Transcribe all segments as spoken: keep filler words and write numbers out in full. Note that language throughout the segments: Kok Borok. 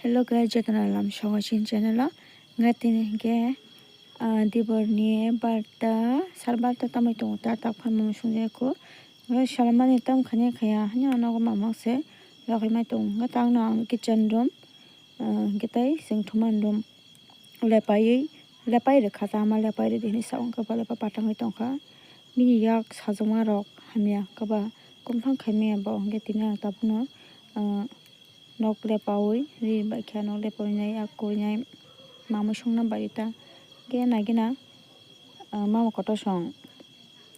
Hello guys, jotono lam songo chini channel o. Nga tini hingke, ah, dibor ni barta, sar barta tamoi tongo ta, tak phan mung sung ya ko. Nga salamani tam khani khaya, hanya ano ko mamang se, lakhai mai tongo. Nga tang no ang kitchen room, ah, hingke tai sing thuman room. Lepai, lepai rwkha ta, ama lepai rwdi hinui sa wngkha, ba lepa patangwi tongkha. Bini yak sajwkma rok hamya khe ba, kumphang khaimaya bo, hwnkhe tini ang tabukno, ah, nok lepaui ri bai kha, nok lepaui nai, yak kui nai, mamui songna bai ta. Hwnkhe nai gana, ah, mama kotor song,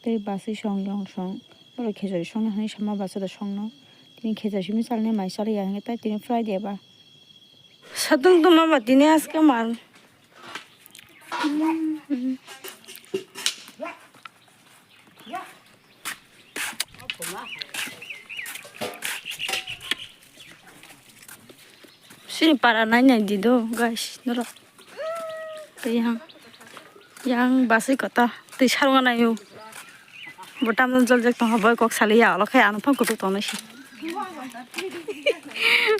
tei basui song, yong song, borok khejori songna hinui sama bachado songno. Tini khejori simi chalnai mai chaliya, hwnkhe tai tini Friday ba. Satung tongma ba tini aske mal. Sini para nai nai di do, guys, norok. Tei yang, yang basui kota, tei sarung nai o. Bo tamjani joljak tongkha, boi kok saliya, olo khe ano phang kutuk tongnai se.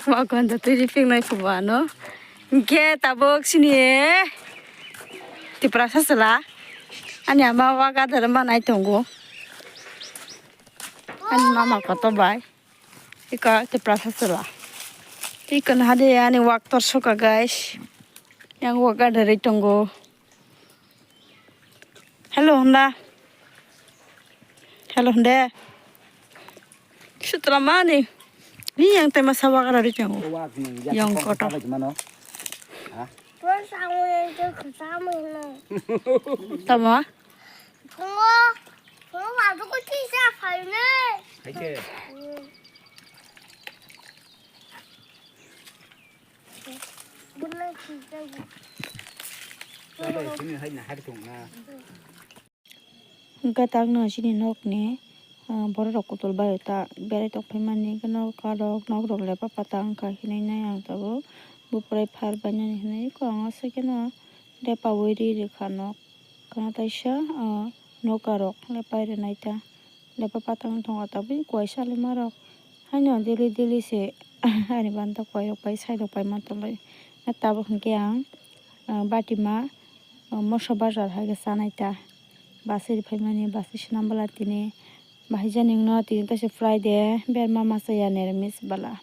Wa konda twi ripik nai phubo ano. Hwnkhe tabuk sini Tiprasa chwla. Ani ama wa gadar manai tongo. Ani mama kotor bai. Iko Tiprasa chwla. Iko nahade ani wak torsoka, guys. Yang wak gadarwi tongo. Hello, honda. Hello, honde. Sutra mani. Ni yang tema sawa kara ri tongo. Yang kotor. Tama. Tongo. Tongo, ba, tongo, tisa, faine. Hwnkhe tangno chini nokni, ah, borok rok kutul bai ta berai tongphai mani, hwnkhe nok rok, nok rok lepa pata wngkha hinui nai ang tabuk. Buprai phar bai nani hinui kok ang aswk kheno repaui ri rwkha nok. Kana taisa, ah, noka rok lepai rwnai ta. Lepa patang tongo tabuk kuai salima rok. Haino daily daily se ani banta kuai rok pai sai rok pai ma tonglaio. Tabuk hwnkhe ang, ah, batima, ah, moso bazar hai khe chanai ta. Basui rw phaimani, basui swnam bwla tini. Bahai jani wngno tini taisa Friday, berma masa ya niramis bwla.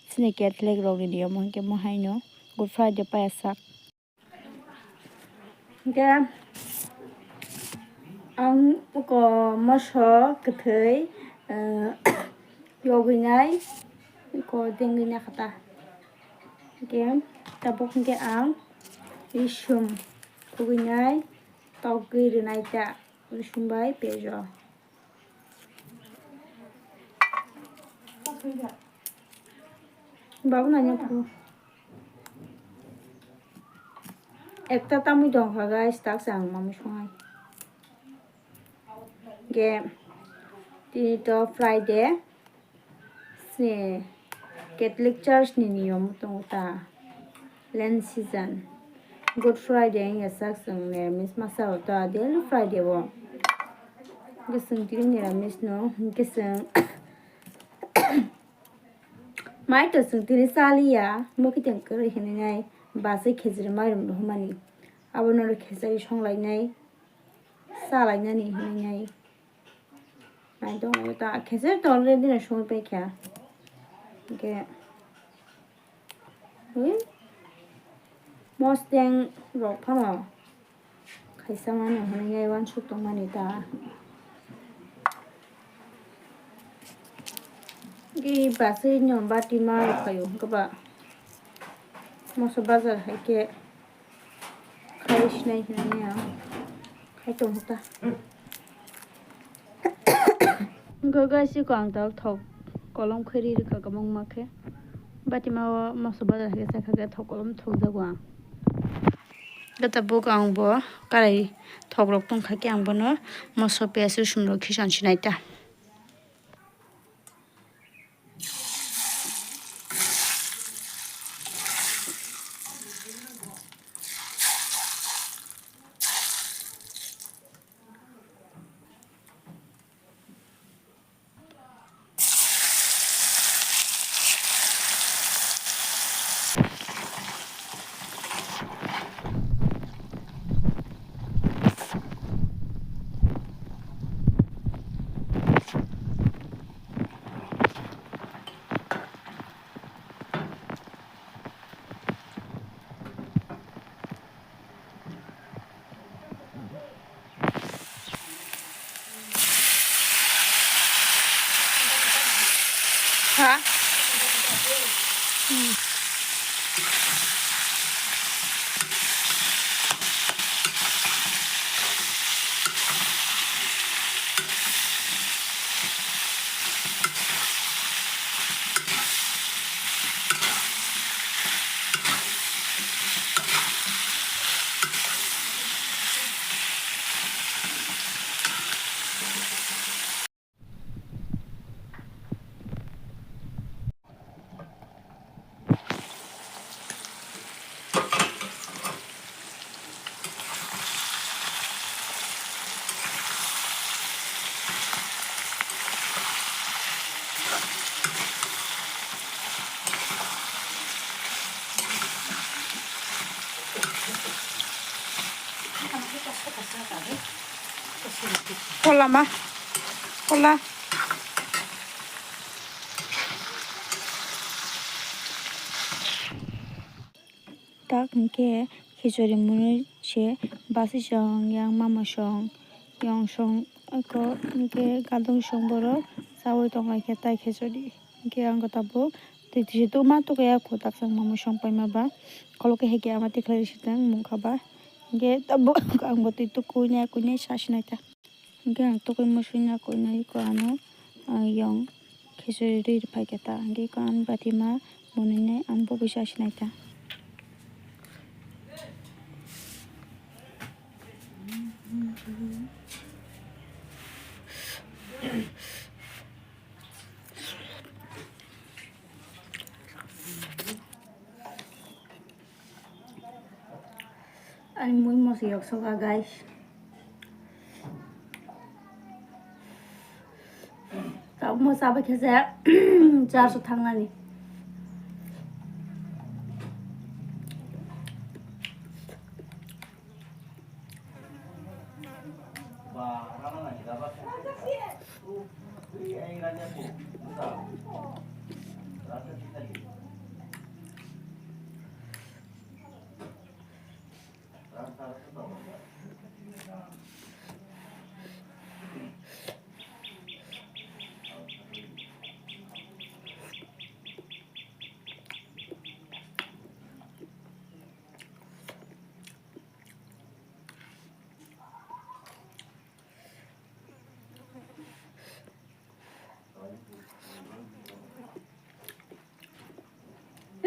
Chini Catholic rokni niyom hwnkhe mo haino Good Friday paiya sak. Hingke ang uko moso kwthwi, eh, yogwinai, uko dengwinai kha ta. Hingke tabuk hingke ang risum khugwinai togwi rwnai ta, risum bai pejo. Babu nanya phu. Ekta tamwi tongkha, guys, tak se ang mamwi songnai. Ge, tini to Friday. Se Catholic Church ni niyom tongo ta. Lent season. Good Friday wngya sak chwng niramis masa o ta daily Friday o. Hwnkhe chwng tini niramis no, hwnkhe chwng mai to chwng tini chaliya, bo khe tong kwrwi hinwi nai, basai khejri mairum rohormani. Abono oro khejari songlainai, chalainani hinwi nai. Nai tong ta, kheser to already no songwi paikha. Hwnkhe, ui, mosteng rok phano khaisa mano hwnwi nai uansuk tongmani ta. Hwnkhe basui no bati ma rwkhaio hwnkhe ba moso bazar hai khe. Khai sinai hinwi ang khai tongo ta. Hwnkhe guys, iko ang tal thok kolom khe ri rwkha kwbangma khe. Batima o moso bazar hai khe thok kolom thokjago ang. Hwnkhe tabuk ang bo karai thok rok tongkha khe ang bono moso piyaj rosong rok khe chang sinai ta. Kola ma. Kola. Tak hwnkhe khichori mwnwi se basi song, yang mama song, yong song, eko hwnkhe gadung song borok chaui tonglaikhe tai khichori. Hwnkhe ang tabuk twi twi se tongma tokya kho taksa mama song paima ba kholo khe heke ama tikhlai risi tang mungkha ba. Hwnkhe tabuk ang bo twi twi kuinai kuinai sa sinai ta. Hwnkhe ang tokoi muisui na kuinai ko ano, ah, yong khichuri rwi rwphai khe ta. Hwnkhe ko ani batima mwnwi nai ang bo buisa sinai ta. Ani mui moso yok soka, guys. Tabuk mo chabai khe se charso thangnani.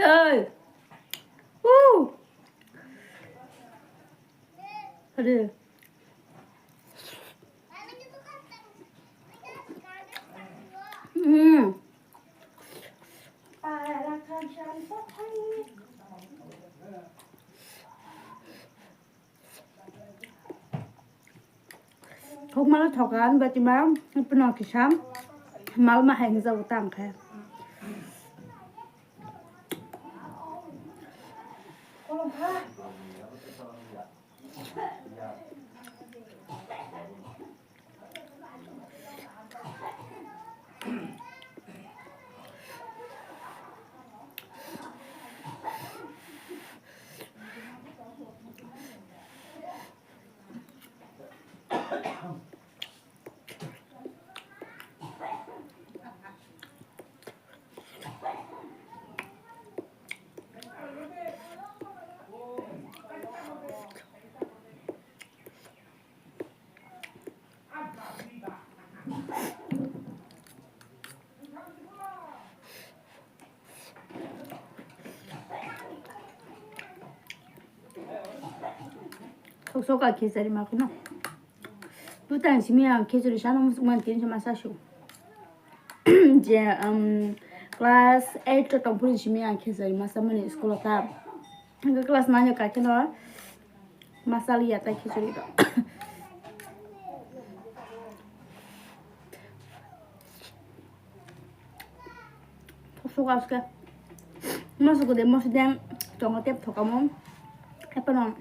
Hey! Woo! Hadi. Hmm. Thokmano thokan batima pino kisa mal ma hai jago tang khe. Sok sok a khichari ma kheno. Bwtang simi ang khichari sana musuk man tin sama sasu. Je, um, class eight to tong phuru simi ang khichari ma samani school o ta. Hingke class nine o kaikheno ma saliya tai khichari rok. Thok sok aske. Moso kode moso den tongo tep thokamo. Epono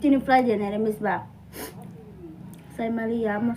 chini Friday nai remis ba. Sai maliya mos